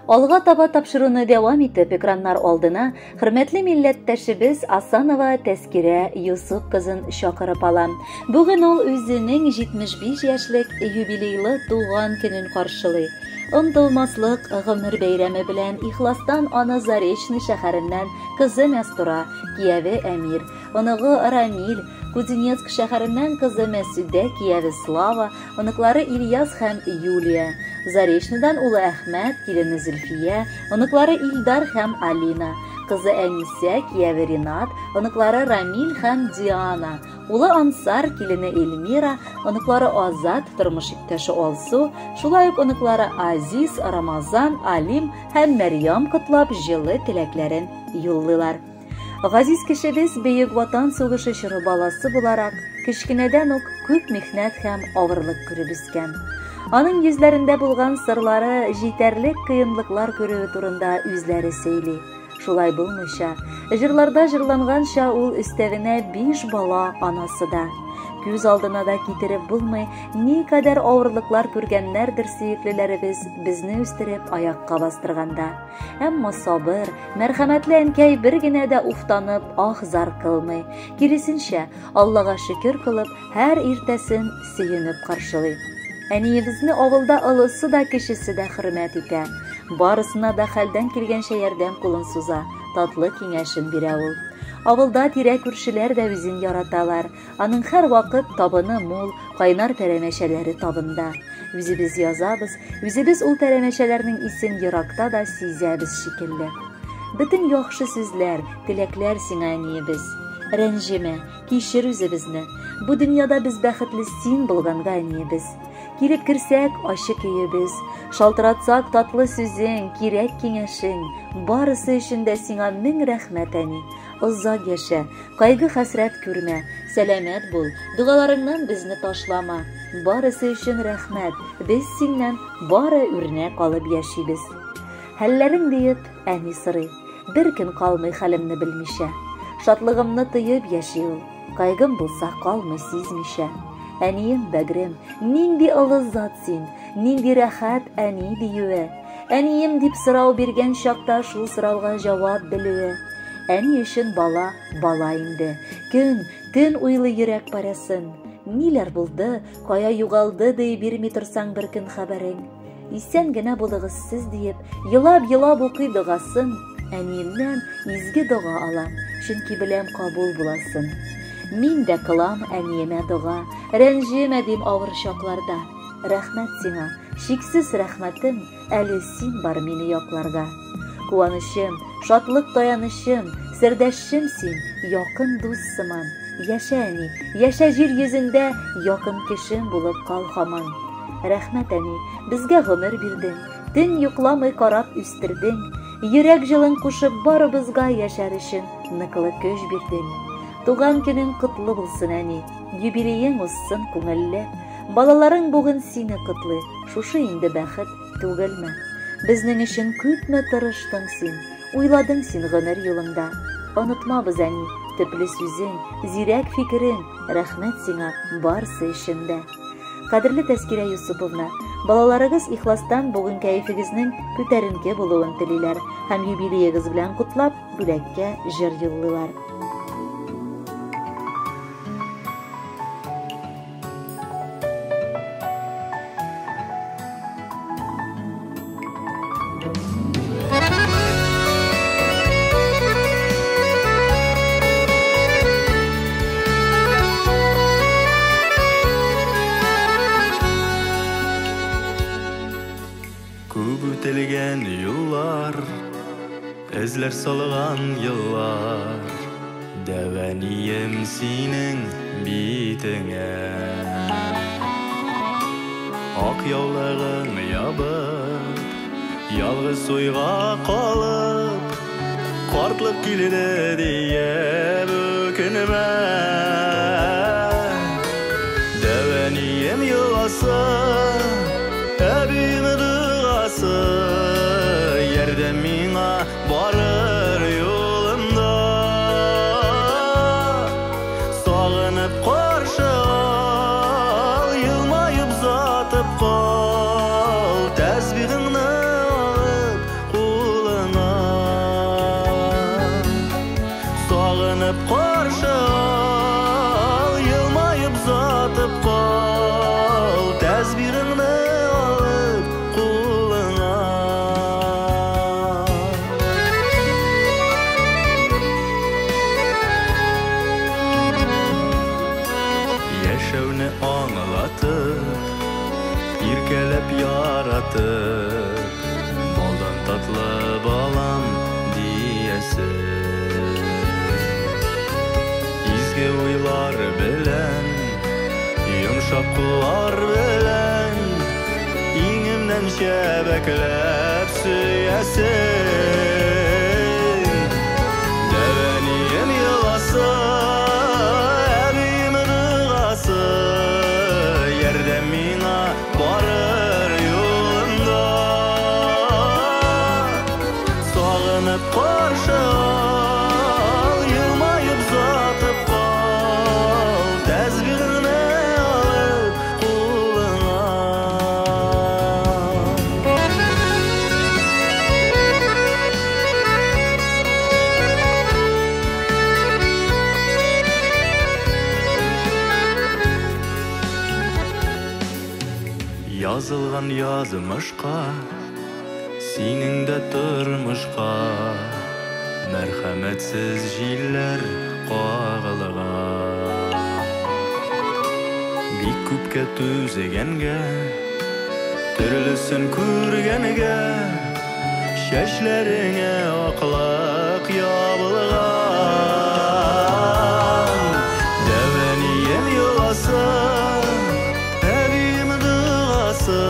Алга таба тапшыруны дәвам итеп, экраннар алдына хөрмәтле милләттәшебез Асанова Тәскирә Юсуп кызын чакырып алам. Бүген ул үзенең 75 яшьлек юбилейлы туган көнен каршылый. Онытылмаслык гомер бәйрәме белән ихластан аны Заречный шәһәреннән кызы Мәстура, кияве Әмир, оныгы Рамиль, Кузнецк шәһәреннән кызы Мәсүдә, кияве Слава, оныклары Ильяс һәм Юлия, Заречныйдан улы Әхмәт, килене Зөлфия, оныклары Илдар һәм Алина, кызы Әнисә, кияве Ринат, оныклары Рамиль һәм Диана, улы Ансар, килене Эльмира, оныклары Азат, тормыш иптәше Алсу, шулай ук оныклары Азиз, Рамазан, Алим һәм Мәрьям котлап җылы теләкләрен юллыйлар. Газиз кешебез Бөек Ватан сугышы чоры баласы буларак, кечкенәдән үк күп михнәт һәм авырлык күреп үскән. Аның йөзләрендә булган сырлары җитәрлек кыенлыклар күрүе турында үзләре сөйли. Шулай булмыйча, җырларда җырланганча ул өстәвенә 5 бала анасы да. Күз алдына да китереп булмый, никадәр авырлыклар күргәннәрдер сөеклеләребез безне үстереп аякка бастырганда. Әмма сабыр, мәрхәмәтле әнкәй бер генә дә уфтанып ах-зар кылмый. Киресенчә, Аллага шөкер кылып, һәр иртәсен сөенеп каршылый. Әниебезне авылда олысы да, кечесе дә хөрмәт итә. Барысына да хәлдән килгәнчә ярдәм кулын суза, татлы киңәшен бирә ул. Авылда тирә-күршеләр дә үзен яраталар. Аның һәрвакыт табыны мул, кайнар пәрәмәчәләре табында. Үзебез язабыз, үзебез ул пәрәмәчәләрнең исен еракта да сизәбез шикелле. Бөтен яхшы сүзләр, теләкләр сиңа, әниебез. Рәнҗемә, кичер үзебезне. Бу дөньяда без бәхетле син булганга, әниебез. Килеп керсәк, ачы көебез, шалтыратсак, татлы сүзең, кирәк киңәшең. Барысы өчен дә сиңа мең рәхмәт, әни. Озак яшә, кайгы-хәсрәт күрмә, сәламәт бул, догаларыңнан безне ташлама. Барысы өчен рәхмәт, без синнән бары үрнәк алып яшибез. Хәлләрең диеп, әни сорый, бер көн калмый хәлемне белмичә. Шатлыгымны тоеп яши ул, кайгым булса калмый сизмичә. Әнием, бәгрем, нинди олы зат син, нинди рәхәт әни диюе. Әнием дип сорау биргән чакта шул сорауга җавап белүе. Әни өчен бала, бала инде. Көн, төн уйлый йөрәк парәсен. Ниләр булды, кая югалды ди бирми торсаң бер көн хәбәрең. Исән генә булыгыз сез диеп, елап-елап укый догасын. Әниемнән изге дога алам, чөнки беләм кабул буласын. Мин дә кылам әниемә дога, рәнҗемә дим авыр чакларда. Рәхмәт сиңа, чиксез рәхмәтем, әле син бар мине якларга. Куанычым, шатлык таянычым, сердәшчем син, якын дус сыман. Яшә, әни, яшә җир йөзендә, якын кешем булып кал һаман. Рәхмәт, әни, безгә гомер бирдең, төн йокламый карап үстердең, йөрәк җылын кушып барыбызга яшәр өчен ныклы көч бирдең. Туган көнең котлы булсын, әни, юбилеең узсын күңелле. Балаларың бүген сине котлый, шушы инде бәхет түгелме? Безнең өчен күпме тырыштың син, уйладың син гомер юлыңда. Онытмабыз, әни, төпле сүзең, зирәк фикерең, рәхмәт сиңа барсы өчен дә. Кадерле Тәскирә Юсуповна, балаларыгыз ихластан бүген кәефегезнең күтәренке булуын телиләр һәм юбилеегыз белән котлап, бүләккә җыр юллыйлар. Күп үтелгән юллар, эзләр салган еллар, дәвәнием синең битеңә. Ак яулыгың ябып, ялгыз уйга калып, картлык килде диеп үкенмә. Дәвәнием еласа, әбием догасы, ярдәм миңа барыр юлымда. Сагынып каршы ал, елмаеп затып кал, тәсбихыңны алып Сагынып каршы ал, елмаеп озатып кал, тәсбихеңне алып кулыңа. Яшәүне аңлатып, иркәләп яратып, балдан татлы балам диясе. Изге уйлар белән, йомшак куллар белән, иңемнән чәбәкләп сөясең. Дәвәнием еласа, әбием догасы, ярдәм миңа барыр юлымда. Сагынып каршы ал, елмаеп озатып кал, тәсбихеңне алып кулыңа. Язылган язмышка, синең дә тормышка мәрхәмәтсез җилләр кагылган. Бик күпкә түзгәнгә, төрлесен күргәнгә, чәчләреңә аклык ябылган. Дәвәнием еласа, әбием догасы,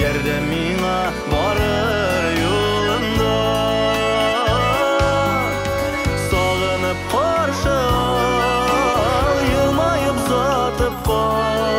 ярдәм миңа барыр юлымда. Сагынып каршы ал, елмаеп озатып кал,